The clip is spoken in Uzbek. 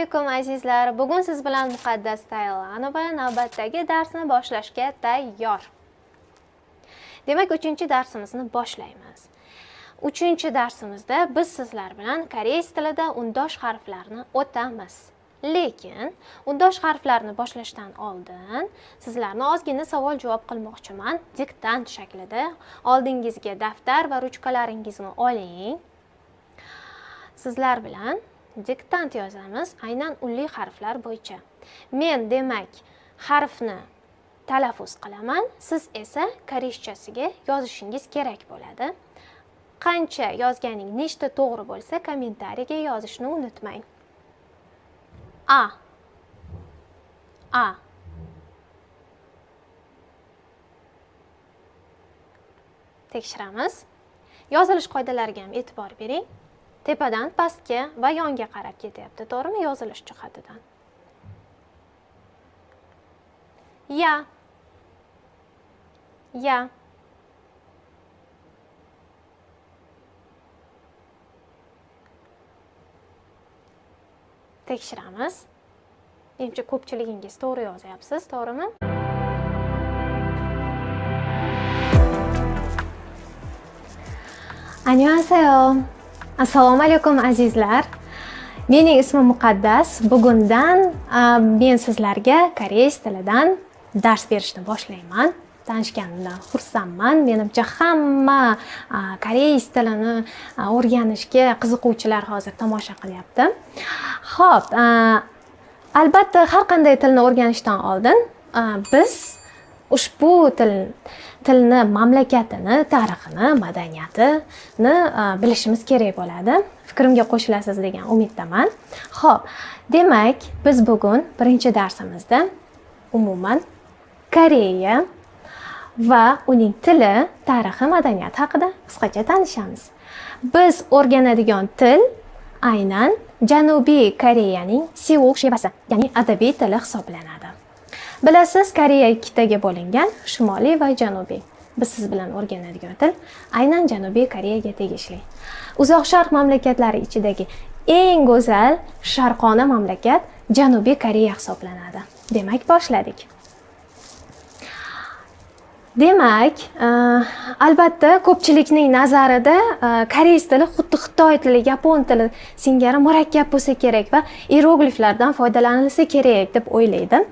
Alaykum, azizlar. Bugun siz bilan Muqaddas Taylanova navbatdagi darsni boshlashga tayyor. Demak, 3-darsimizni boshlaymiz. 3-darsimizda biz sizlar bilan koreys tilida undosh harflarni o'tamiz. Lekin undosh harflarni boshlashdan oldin sizlarni ozgina savol-javob qilmoqchiman diktant shaklida. Oldingizga daftar va ruchkalaringizni oling. Sizlar bilan diktant yozamiz aynan unli harflar bo'yicha. Men demak harfni talaffuz qilaman, siz esa koreyschasiga yozishingiz kerak bo'ladi. Qancha yozganing nechta to'g'ri bo'lsa kommentariyaga yozishni unutmang. A, A, tekshiramiz. Yozilish qoidalariga ham e'tibor bering. Tepadan pastga va yonga qarab ketyapti, to'g'rimi? Yozilish jihatidan. Ya, ya, tekshiramiz. Menimcha ko'pchiligingiz to'g'ri yozyapsiz, to'g'rimi? Annyeonghaseyo. Assalomu alaykum azizlar. Mening ismim Muqaddas. Bugundan men sizlarga koreys tilidan dars berishni boshlayman. Tanishganimdan xursandman. Menimcha hamma koreys tilini o'rganishga qiziquvchilar hozir tomosha qilyapti. Xo'p, albatta har qanday tilni o'rganishdan oldin biz ushbu tilni, mamlakatini, tarixini, madaniyatini bilishimiz kerak bo'ladi. Fikrimga qo'shilasiz degan umiddaman. Xo'p, demak, biz bugun 1-darsimizda umuman Koreya va uning tili, tarixi, madaniyati haqida qisqacha tanishamiz. Biz o'rganadigan til aynan Janubiy Koreyaning Seul shevasi, ya'ni adabiy tili hisoblanadi. Bilasiz, Koreya ikkitaga bo'lingan, shimoliy va janubiy. Biz siz bilan o'rganadigan til aynan Janubiy Koreyaga tegishli. Uzoq Sharq mamlakatlari ichidagi eng go'zal sharqona mamlakat Janubiy Koreya hisoblanadi. Demak, boshladik. Demak, albatta ko'pchilikning nazarida koreys tili xuddi xitoy tili, yapon tili singari murakkab bo'lsa kerak va iyerogliflardan foydalanilsa kerak deb o'ylaydi.